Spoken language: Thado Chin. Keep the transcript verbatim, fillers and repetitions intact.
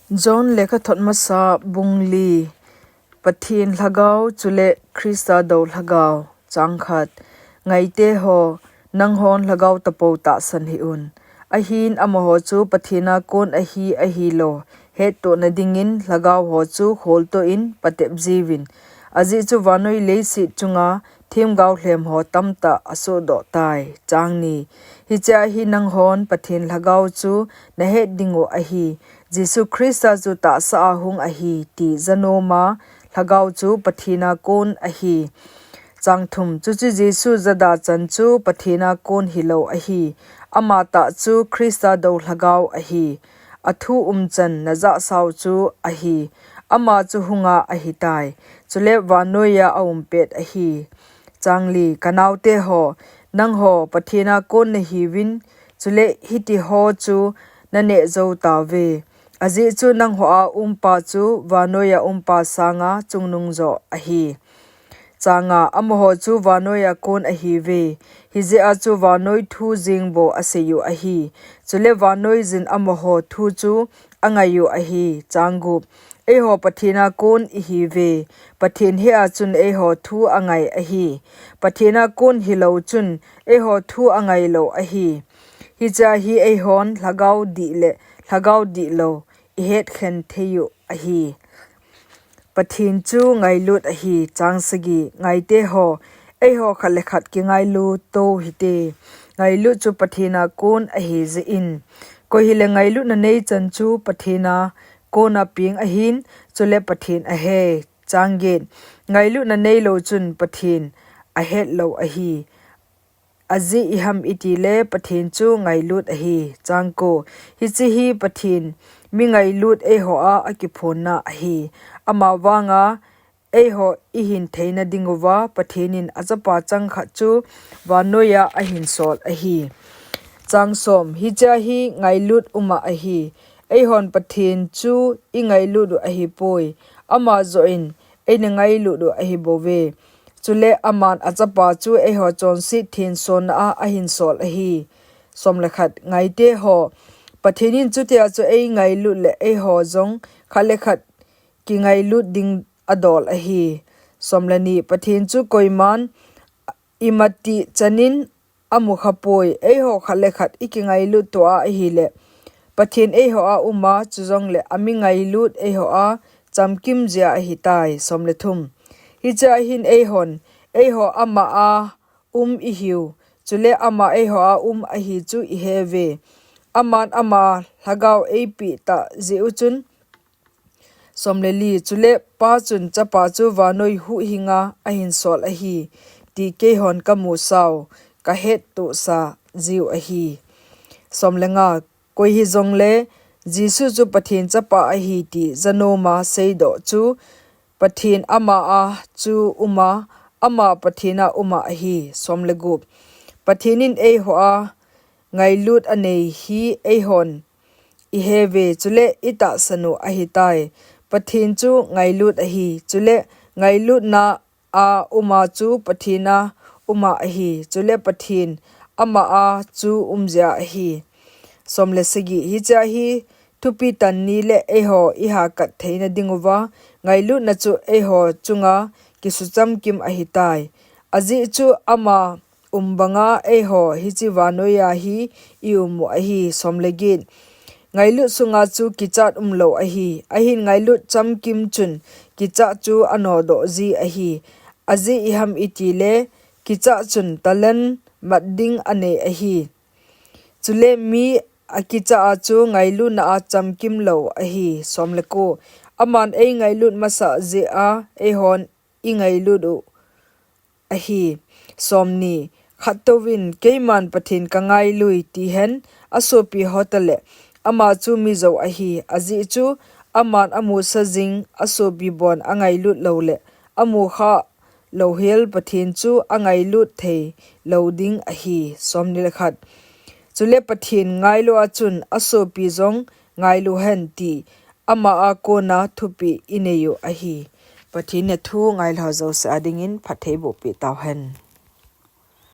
John lekhathot masa bung li. Pathen Lhagao chule Christa dou Lhagao. Chang khat. Ngaite ho, nanghon lhagao tapou tahsan hih un. Ahin amaho chu Pathen a kon ahi, ahilou hettohna dingin lhagao ho chu kholtoh in patep jiuvin. Ajeh chu vannoi leiset chunga themgao lhem ho tamtah asohdoh tai. Chang ni. Hichea hi nanghon Pathen Lhagao chu nahet dingu ahi. Jesu Christa chu tahsa a hung ahi, ti janoma Lhagao chu Pathen a kon ahi. Chang thum. Chuchu Jesu jada chan chu Pathen a kon hilou ahi. Amatah chu Christa dou Lhagao ahi. Athu umchan najahsau chu ahi. Ama chu hunga ahitai. Chule vannoiya aumpet ahi. Chang li. Kanaote ho, nangho Pathen a kon nahiuvin, chule hitiho chu naneh jou tauve. Ajeh chu nangho a umpa chu vannoiya umpa sanga chungnung joh ahi. Chang nga. Amaho chu vannoiya kon ahiuve. Hijeh a chu vannoi thu jeng bou aseiyu ahi. Chule vannoiyin amaho thu chu angaiyu ahi. Chang gup. Eiho Pathen a kon ihiuve. Pathen hea chun eiho thu angai ahi. Pathen a kon hilou chun eiho thu angailou ahi. Hichea hi eihon lhagao dih le lhagao dihlou ihetkhen theiyu ahi. Pathen chu ngailut ahi. Chang sagi. Ngaite ho, eiho khat le khat kingailu tou hite. Ngailut chu Pathen a kon ahijeh in. Koi hile ngailutna neichan chu Pathen a kona peng ahin, chule Pathen ahe. Chang get. Ngailutna neilou chun Pathen ahetlou ahi. Ajeh iham itile Pathen chu ngailut ahi. Chang ko. Hiche hi Pathen mi ngailut eiho a akiphonna ahi. Amavanga eiho ihin theina dinguva Pathen in achapa changkhat chu vannoiya ahinsol ahi. Chang som. Hichea hi ngailut uma ahi. Eihon Pathen chu ingailut u ahipoi. Ama joh in eina ngailut u ahibouve. Chule aman achapa chu eiho chonset thensona a ahinsol ahi. Som le khat. Ngaite ho, Pathen in chutia chu eingailut le eiho jong khat le khat kingailut ding adol ahi. Som le ni. Pathen chu koiman imatih chanin amukhapoi. Eiho khat le khat ikingailut tua ahile Pathen eiho a uma, chujongle ami ngailut eiho a chamkim jia ahitai. Som le thum. Hichea hin eihon eiho ama a um ihiu, chule ama eiho a um ahi chu iheuve. Aman ama lhagao eipeh tah jeh u chun. Som le li. Chule Pa chun Chapa chu vannoi huhhinga ahinsol ahi, ti keihon kamusau, kahettohsa jiu ahi. Som le nga. Koi hijongle Jesu chu Pathen Chapa ahi ti janoma seidoh chu Pathen ama a chu uma, ama Pathen a uma ahi. Som le gup. Pathen in eiho a ngailut anei hi eihon iheuve, chule itahsan u ahitai. Pathen chu ngailut ahi, chule ngailutna a uma chu Pathen a uma ahi, chule Pathen ama a chu umjia ahi. Som le sagi. Hichea hi thupi tan ni le eiho ihakat theina dinguva ngailutna chu eiho chunga kisuchamkim ahitai. Ajeh chu ama um banga eiho hiche vannoiya hi ium u ahi. Som le get. Ngailut sunga chu kichat umlou ahi. Ahin ngailut chamkim chun kichat chu anodoh ji ahi. Ajeh iham itile kichat chun talan mat ding anei ahi. Chule mi akichat a chu ngailutna a chamkim lou ahi. Som le ko. Aman eingailut masah jeh a eihon ingailut u ahi. Som ni. Khattouvin, keiman Pathen kangailui, tihen asopi ho tale ama chu mijou ahi. Ajeh chu aman amusa jing asopi bon angailut loule amukhah louhel Pathen chu angailut thei lou ding ahi. Som ni le khat. Chule Pathen ngailu a chun asopi jong ngailu hen ti ama a kona thupeh inei u ahi. Pathen in athu ngailhah jouse a dingin phatthei boh peh tauhen.